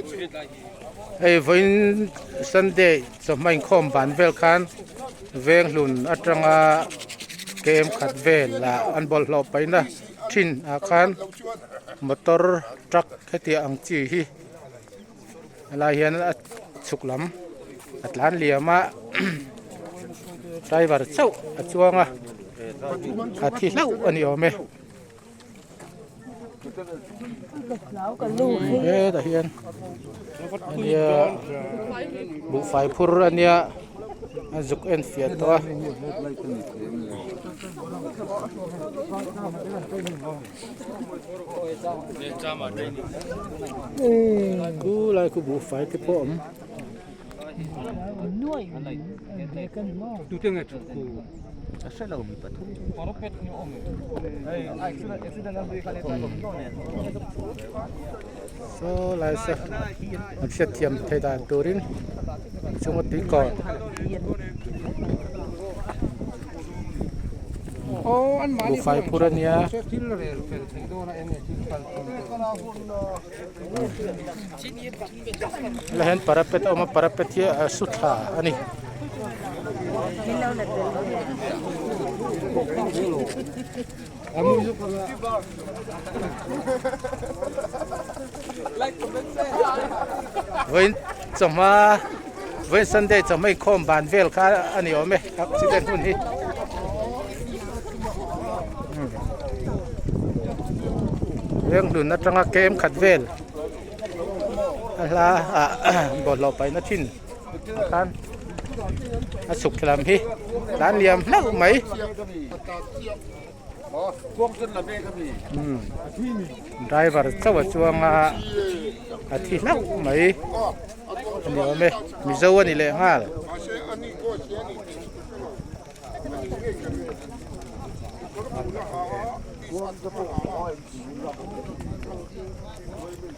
Hei vawiin Sunday chawhma inkhawm ban vel khan Venghlun atanga kem khat vel ah an bawlhhlawh paihna thin ah khan motor truck hetiang ang chi hi helai hian a chhuk lam a tlan liam a driver chauh a chuang a a thi hlauh a ni awm e. Hetah hian ania buhfai phur ania a zuk en fiah tawh a. Khu lai khu buhfai te pawh a awm. Saw lai saw an hriatthiam theih dan turin chunga tui kawr buhfai phur a nia. Helai hian parapet a awm a parapet hi a su thla a ni. Vawiin chawhma vawiin Sunday chawhma inkhawm ban vel kha a ni awm e accident hun hi. Venghlun atanga kem khat vel a hla ah bawlhhlawh paihna thin ah khan a chhuk thla lam hi tlan liam hlauh mai driver chauh a chuang a a thi hlauh mai a ni awm e mizo a ni leh nghal.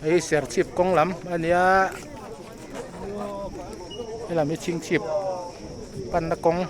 Hei serchhip kawng lam a nia helam hi chhingchhip panna kawng.